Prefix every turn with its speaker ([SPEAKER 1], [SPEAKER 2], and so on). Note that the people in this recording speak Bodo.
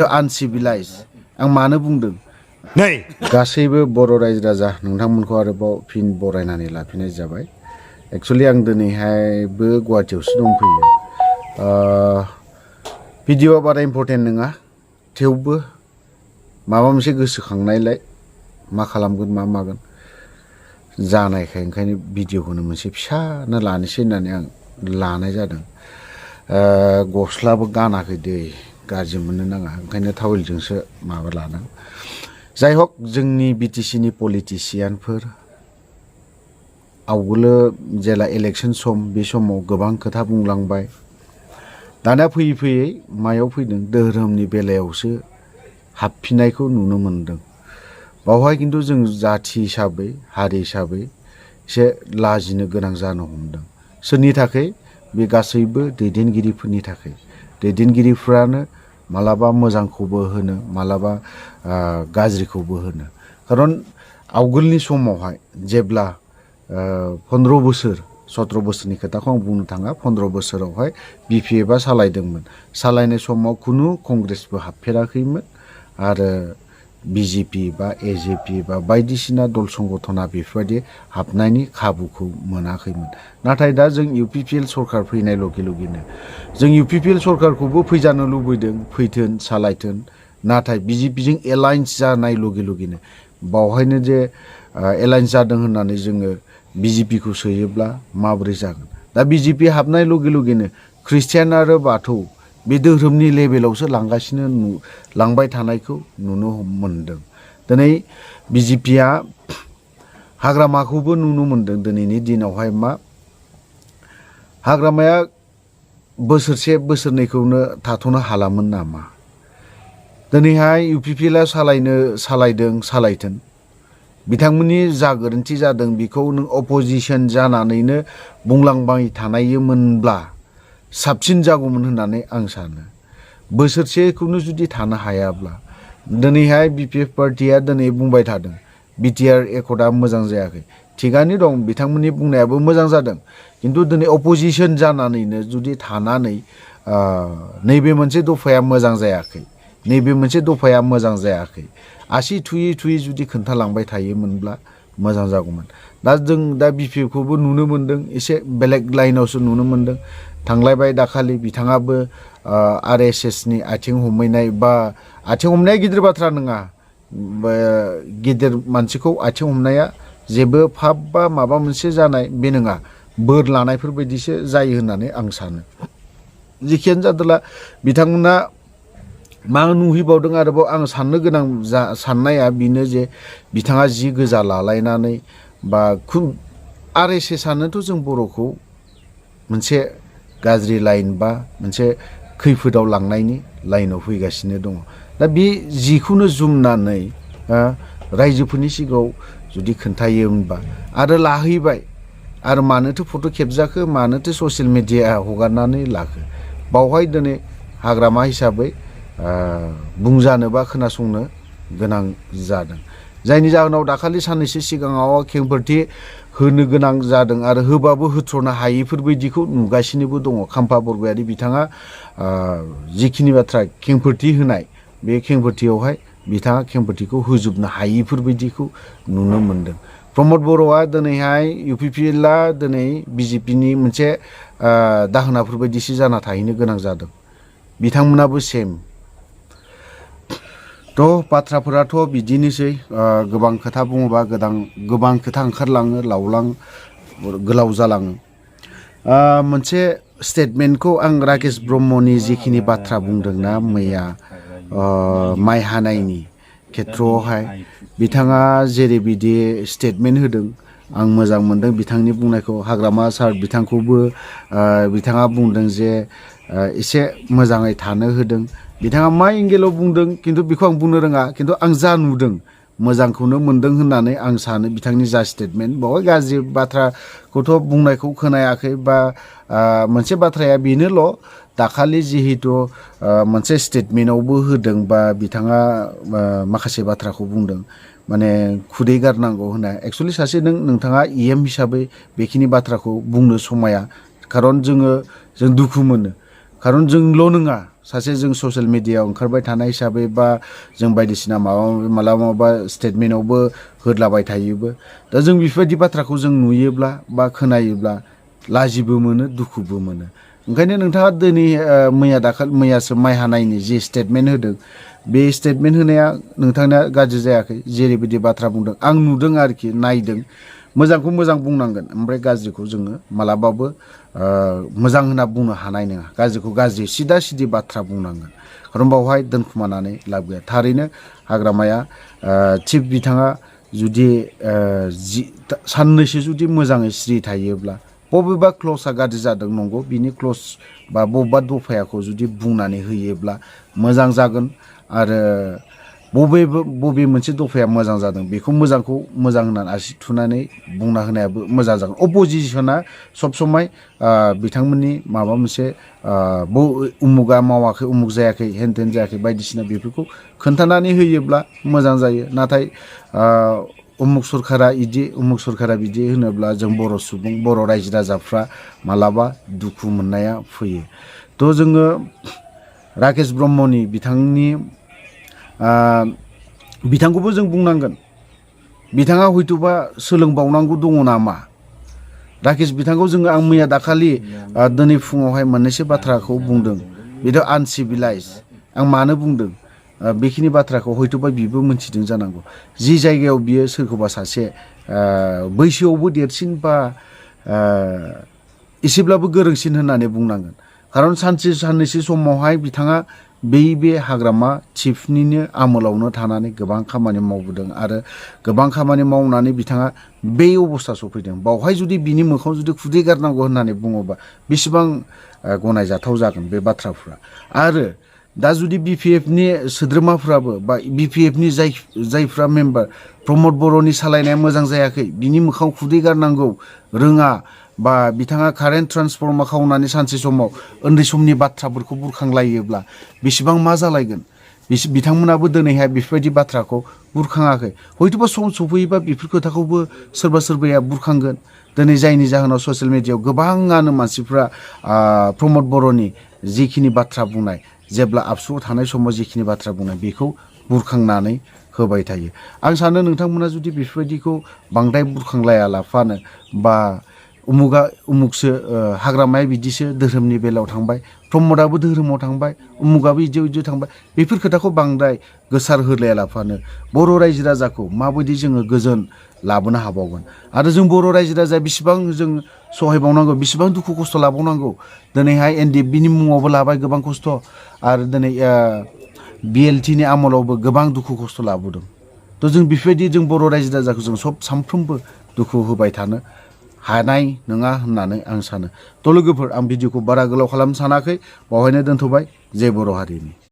[SPEAKER 1] आनसिभिलाइज आं मानो बुंदों
[SPEAKER 2] नै
[SPEAKER 1] गासैबो बर' रायजो राजा नोंथांमोनखौ आरोबाव फिन बरायनानै लाफिननाय जाबाय एक्सुअलि आं दिनैहायबो गुवाहाटियावसो दंफैयो भिडिअ'आ बारा इम्पर्टेन्ट नङा थेवबो माबा मोनसे गोसोखांनायलाय मा खालामगोन मा मागोन जानायखाय ओंखायनो भिडिअ'खौनो मोनसे फिसानो लानोसै होननानै आं लानाय जादों गस्लाबो गानाखै दै गाज्रि मोननो नाङा ओंखायनो टावेलजोंसो माबा लादों जाय हक जोंनि बिटिसिनि पलिटिसियानफोर आवगोलो जेला इलेक्शन सम बे समाव गोबां खोथा बुंलांबाय दाना फैयै फैयै मायाव फैदों धोरोमनि बेलायावसो हाबफिननायखौ नुनो मोनदों बावहाय खिन्थु जों जाथि हिसाबै हारि हिसाबै एसे लाजिनो गोनां जानो हमदों सोरनि थाखाय बे गासैबो दैदेनगिरिफोरनि थाखाय दैदेनगिरिफ्रानो मालाबा मोजांखौबो होनो मालाबा गाज्रिखौबो होनो खारन आवगोलनि समावहाय जेब्ला 15 बोसोर 17 बोसोरनि खोथाखौ आं बुंनो थाङा 15 बोसोरावहाय बिपिएफआ सालायदोंमोन सालायनाय समाव खुनु कंग्रेसबो हाबफेराखैमोन आरो बिजेपि बा एजेपि बा बायदिसिना दल संगठना बेफोरबायदि हाबनायनि खाबुखौ मोनाखैमोन नाथाय दा जों इउपिपिएल सरकार फैनाय लगे लगेनो जों इउपिपिएल सरकारखौबो फैजानो लुबैदों फैथोन सालायथोन नाथाय बिजेपिजों एलायन्स जानाय लगे लगेनो बावहायनो जे एलायन्स जादों होननानै जोङो बिजेपिखौ सोयोब्ला माबोरै जागोन दा बिजेपि हाबनाय लगे लगेनो ख्रिस्टियान आरो बाथौ बे धोरोमनि लेभेलावसो लांबाय थानायखौ नुनो मोनदों दिनै बिजेपिया हाग्रामाखौबो नुनो मोनदों दिनैनि दिनावहाय मा हाग्रामाया बोसोरसे बोसोरनैखौनो थाथ'नो हालामोन नामा दिनैहाय इउपिपिएलआ सालायथों बिथांमोननि जा गोरोन्थि जादों बेखौ नों अपोजिसन जानानैनो बुंलांबाय थानायमोनब्ला साबसिन जागौमोन होननानै आं सानो बोसोरसेखौनो जुदि थानो हायाब्ला दिनैहाय बिपिएफ पार्टिया दिनै बुंबाय थादों बिटिआर एकर्डआ मोजां जायाखै थिगानो दं बिथांमोननि बुंनायाबो मोजां जादों किन्तु दिनै अपोजिसन जानानैनो जुदि थानानै नैबे मोनसे दफाया मोजां जायाखै नैबे मोनसे दफाया मोजां जायाखै आसि थुयै थुयै जुदि खोन्थालांबाय थायोमोनब्ला मोजां जागौमोन दा जों दा बिपिएफखौबो नुनो मोनदों एसे बेलेग लाइनावसो नुनो मोनदों थांलायबाय दाखालि बिथाङाबो आरएसएसनि आथिं हमहैनाय बा आथिं हमनाया गिदिर बाथ्रा नङा गिदिर मानसिखौ आथिं हमनाया जेबो फाब बा माबा मोनसे जानाय बे नङा बोर लानायफोरबायदिसो जायो होननानै आं सानो जिखियानो जादोला बिथांमोना मा नुहैबावदों आरोबाव आं साननो गोनां साननाया बेनो जे बिथाङा जि गोजा लालायनानै बा आरएसएसआनोथ' जों बर'खौ मोनसे गाज्रि लाइन बा मोनसे खैफोदाव लांनायनि लाइनाव फैगासिनो दङ दा बे जिखौनो जुमनानै रायजोफोरनि सिगाङाव जुदि खोन्थायोमोनबा आरो लाहैबाय आरो मानोथो फट' खेबजाखो मानोथो ससियेल मिडिया हगारनानै लाखो बावहाय दिनै हाग्रामा हिसाबै बुंजानो बा खोनासंनो गोनां जादों जायनि जाहोनाव दाखालि साननैसो सिगाङाव खेंफोरथि होनो गोनां जादों आरो होबाबो होथ्र'नो हायैफोरबायदिखौ नुगासिनोबो दङ खाम्फा बरगयारि बिथाङा जिखिनि बाथ्रा खेंफोरथि होनाय बे खेंफोरथियावहाय बिथाङा खेंफोरथिखौ होजोबनो हायैफोरबायदिखौ नुनो मोनदों प्रमद बर'आ दिनैहाय इउपिपिएलआ दिनै बिजेपिनि मोनसे दाहोनाफोरबायदिसो जाना थाहैनो गोनां जादों बिथांमोनाबो सेम थ' बाथ्राफोराथ' बिदिनोसै गोबां खोथा बुङोबा गोबां खोथा ओंखारलाङो गोलाव जालाङो मोनसे स्टेटमेन्टखौ आं राकेश ब्रह्मनि जिखिनि बाथ्रा बुंदोंना मैया माइ हानायनि खेथ्रआवहाय बिथाङा जेरैबायदि स्टेटमेन्ट होदों आं मोजां मोनदों बिथांनि बुंनायखौ हाग्रामा सार बिथांखौबो बिथाङा बुंदों जे एसे मोजाङै थानो होदों बिथाङा मा एंगेलाव बुंदों किन्तु बेखौ आं बुंनो रोङा किन्तु आं जा नुदों मोजांखौनो मोनदों होननानै आं सानो बिथांनि जा स्टेटमेन्ट बावहाय गाज्रि बाथ्राखौथ' बुंनायखौ खोनायाखै बा मोनसे बाथ्राया बेनोल' दाखालि जिहेतु मोनसे स्टेटमेन्टआवबो होदों बा बिथाङा माखासे बाथ्राखौ बुंदों माने खुदै गारनांगौ होनना एक्सुवेलि सासे नोंथाङा इएम हिसाबै बेखिनि बाथ्राखौ बुंनो समाया खारन जों दुखु मोनो खारन जोंल' नङा सासे जों ससियेल मिडियायाव ओंखारबाय थानाय हिसाबै बा जों बायदिसिना मालाबा स्टेटमेन्टआवबो होदलाबाय थायोबो दा जों बेफोरबायदि बाथ्राखौ जों नुयोब्ला बा खोनायोब्ला लाजिबो मोनो दुखुबो मोनो ओंखायनो नोंथाङा दिनै मैयासो माइ हानायनि जि स्टेटमेन्ट होदों बे स्टेटमेन्ट होनाया नोंथांना गाज्रि जायाखै जेरैबायदि बाथ्रा बुंदों आं नुदों आरोखि नायदों मोजांखौ मोजां बुंनांगोन ओमफ्राय गाज्रिखौ जोङो मालाबाबो मोजां होनना बुंनो हानाय नङा गाज्रिखौ गाज्रि सिदा सिदि बाथ्रा बुंनांगोन खारन बावहाय दोनखुमानानै लाब गैया थारैनो हाग्रामाया चिफ बिथाङा जुदि साननैसो जुदि मोजाङै सिरि थायोब्ला बबेबा क्लसआ गाज्रि जादों नंगौ बिनि क्लस बा बबेबा दफायाखौ जुदि बुंनानै होयोब्ला मोजां जागोन आरो बबे मोनसे दफाया मोजां जादों बेखौ मोजांखौ मोजां होननानै आसि थुनानै बुंना होनायाबो मोजां जागोन अपोजिसना सब समाय बिथांमोननि माबा मोनसे उमुगा मावाखै उमुग जायाखै हेन जायाखै बायदिसिना बेफोरखौ खोन्थानानै होयोब्ला मोजां जायो नाथाय उमुग सरकारा इदि उमुग सरकारा बिदि होनोब्ला जों बर' सुबुं बर' रायजो राजाफ्रा मालाबा दुखु मोननाया फैयो थ' जोङो राकेश ब्रह्मनि बिथांखौबो जों बुंनांगोन बिथाङा हयथ'बा सोलोंबावनांगौ दङ नामा राकेश बिथांखौ जोङो आं मैया दाखालि दिनै फुङावहाय मोननैसो बाथ्राखौ बुंदों बेथ' आनसिभिलाइज आं मानो बुंदों बेखिनि बाथ्राखौ हयथ'बा बिबो मोनथिदों जानांगौ जि जायगायाव बियो सोरखौबा सासे बैसोआवबो देरसिन बा एसेब्लाबो गोरोंसिन होननानै बुंनांगोन खारन साननैसो समावहाय बिथाङा बे हाग्रामा चिफनिनो आमोलावनो थानानै गोबां खामानि मावबोदों आरो गोबां खामानि मावनानै बिथाङा बे अबस्था सफैदों बावहाय जुदि बिनि मोखाङाव जुदि खुदै गारनांगौ होननानै बुङोबा बेसेबां गनायजाथाव जागोन बे बाथ्राफ्रा आरो दा जुदि BPFनि सोद्रोमाफ्राबो बा BPFनि जायफ्रा मेम्बार प्रमद बर'नि सालायनाया मोजां जायाखै बिनि मोखाङाव खुदै गारनांगौ रोङा बा बिथाङा कारेन्ट ट्रान्सफर्मार खावनानै सानसे समाव उन्दै समनि बाथ्राफोरखौ बुरखांलायोब्ला बेसेबां मा जालायगोन बिथांमोनाबो दिनैहाय बेफोरबायदि बाथ्राखौ बुरखाङाखै हयथ'बा सम सफैयोबा बेफोर खोथाखौबो सोरबाया बुरखांगोन दिनै जायनि जाहोनाव ससियेल मिडियायाव गोबाङानो मानसिफ्रा प्रमद बर'नि जिखिनि बाथ्रा बुंनाय जेब्ला आबसुआव थानाय समाव जिखिनि बाथ्रा बुंनाय बेखौ बुरखांनानै होबाय थायो आं सानो नोंथांमोना जुदि बेफोरबायदिखौ बांद्राय बुरखांलाया लाफानो बा उमुगसो हाग्रामाया बिदिसो धोरोमनि बेलायाव थांबाय प्रमदाबो धोरोमाव थांबाय उमुगाबो बिदि थांबाय बेफोर खोथाखौ बांद्राय गोसार होलाया लाफानो बर' रायजो राजाखौ माबायदि जोङो गोजोन लाबोनो हाबावगोन आरो जों बर' रायजो राजाया बेसेबां जों सहायबावनांगौ बेसेबां दुखु खस्थ' लाबावनांगौ दिनैहाय NDFBनि मुङावबो लाबाय गोबां खस्थ' आरो दिनै BLTनि आमोलावबो गोबां दुखु खस्थ' लाबोदों थ' जों बेफोरबायदि जों बर' रायजो राजाखौ जों सानफ्रोमबो दुखु होबाय थानो हानाय नङा होननानै आं सानो थ' लोगोफोर आं भिडिअखौ बारा गोलाव खालामनो सानाखै बावहायनो दोनथ'बाय जय बर' हारिनि